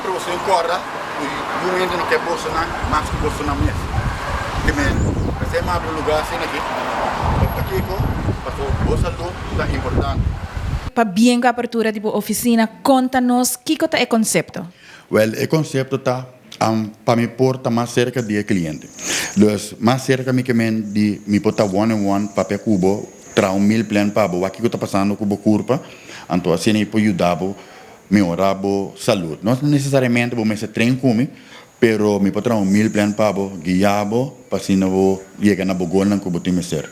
Semper boso tin kòrda ku yu hende no ke bosonan mas ku bosonan mes. Ke men, p'esei mi abri un lugá asina aki. Pakiko? Pasobra bo salú ta importante. Pabien ku apertura di bo ofisina, konta nos kiko ta e konsepto? Wèl, e konsepto ta pa mi por ta mas serka di e kliente. Dus, mas serka mi ke men di mi por ta one on one papia ku bo, traha un meal plan pa bo, wak kiko ta pasando ku bo kurpa, anto asina mi por yuda bo mehorá bo salud. No nesesariamente bo mester train ku mi, pero mi por traha un meal plan pa bo, guia bo pa asina bo yega na bo golnan ku bo tin mester.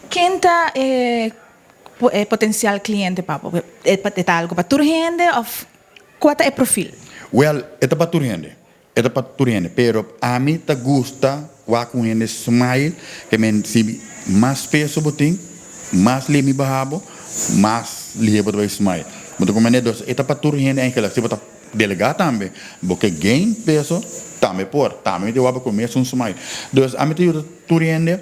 Ken ta e potensial kliente pa bo? E ta algu pa tur hende òf kua ta e profil? Wèl, e ta pa tur hende. E ta pa tur hende, pero ami ta gusta wak un hende smile, ke men si mas peso bo tin, mas lihe mi baha bo, mas lihe bo ta bai smile. Bo ta comprende? Dus e ta pa tur hende eigenlijk. Si bo ta delega tambe, bo ke gain peso, tambe por. Tambe mi ta wak bo ku mesun smile. Dus ami ta yuda tur hende,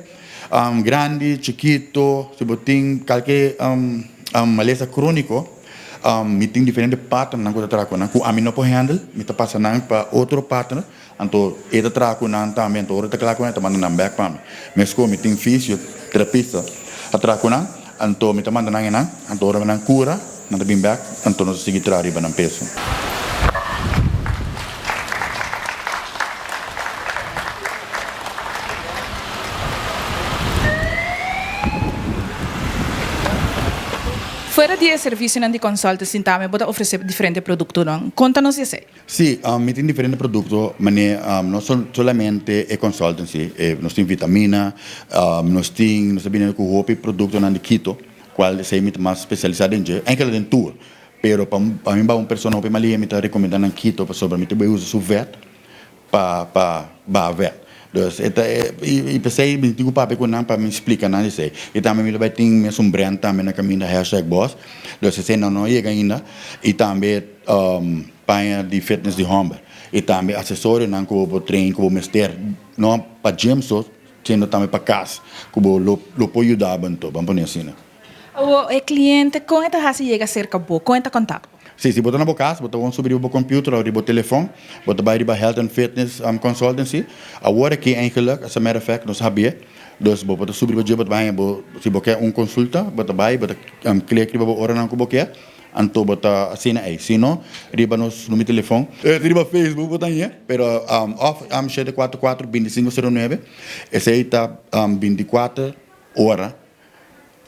grandi, chikito, si bo tin kalke malesa kroniko, Mi tin diferente partnernan ku ta traha ku nan, ku ami no por handle, mi ta pasa nan pa otro partner, anto e ta traha ku nan tambe, anto ora e ta kla ku nan e ta manda nan bèk pa mi. Meskos mi tin fisioterapista ta traha ku nan, anto mi ta manda nan einan, anto ora nan kura, nan ta bin bèk, anto nos ta sigui traha riba nan peso. Fuera di e servisionan di consultancy tambe bo ta ofresé diferente produktonan. Konta nos di esei. Sí, mi tin diferente produkto, manera no solamente e consultancy, nos tin vitamina, nos tin, nos ta bini ku hopi produktonan di keto, kual esei mi ta mas spesialisá den dje, enkele den tur, pero pa mi ba un persona hopi malia mi ta rekomendá nan keto pasobra mi ta bai usa su vèt pa pa baha vet. Dus e ta e i p'esei mi tin ku papia ku nan pa mi splika nan esei. I tambe mi lo bai tin mesun brand tambe na kaminda hashtag boss. Dus esei nan no a yega ainda. I tambe paña di fitness di hòmber. I tambe asesorionan ku bo por train ku bo mester no pa gym so sino tambe pa kas ku bo lo lo por yuda bo anto. Ban pone asina. Awor e kliente kon e ta hasi yega serka bo? Kon e ta kontak bo? Si, si bo ta na bo kas, bo ta won subi riba bo computer of riba bo telefon, bo ta bai riba Health and Fitness Consultancy. Awor aki eigenlijk, as a matter of fact, nos habié. Dus bo por ta subi riba dje, bo ta bai haña bo, si bo ke un consulta, bo ta bai, bo ta click riba bo oranan ku bo ke, anto bo ta asina ei. Si no, riba nos numero di telefon, riba Facebook bo ta hañ'é, pero of 744 2509, esei ta 24 ora.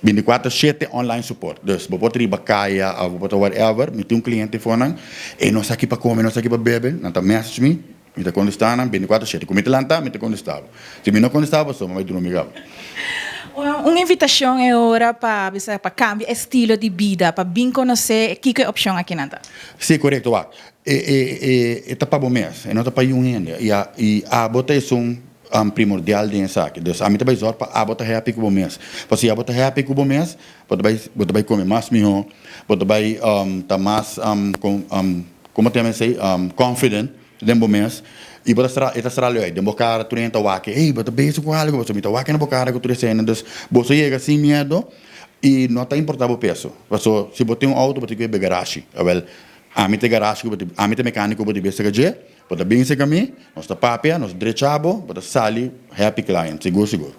Binticuater shete online support. Dus bo por ta riba kaya of bo por ta whatever, mi tin un cliente for nan, e no sa ki pa come, no sa ki pa bebe, nan ta message mi, mi ta contesta nan binticuater shete. Cu mi ta lanta, mi ta contesta bo. Si mi no contesta bo, so mi bai drumi caba. Un invitacion e ora pa bisa pa cambia estilo di bida, pa bin conoce kico e opcion akinan ta. Si, corecto wak. E e e ta pa bo mes, e no ta pa yun hende. Y a y abo ta esun primordial den esaki. Dus ami ta bai zòrg pa abo ta happy ku bo mes. Pasobra si abo ta happy ku bo mes, bo ta bai bo ta bai kome mas mihó, bo ta bai ta mas komo ta yama esei confident den bo mes i bo ta stra e ta stra lei den bo kara tur hende ta wak ey bo ta bezig ku algu pasobra mi ta wak na bo kara ku tur esei dus boso yega sin miedo i no ta importá bo peso pasobra si bo tin un outo bo tin ku e garashi awèl ami ta e garashi ku bo tin ami ta e mekániko ku bo tin bes ta dje. Bo ta bin serka mi, nos ta papia, nos drecha bo, bo ta sali happy client, sigur sigur.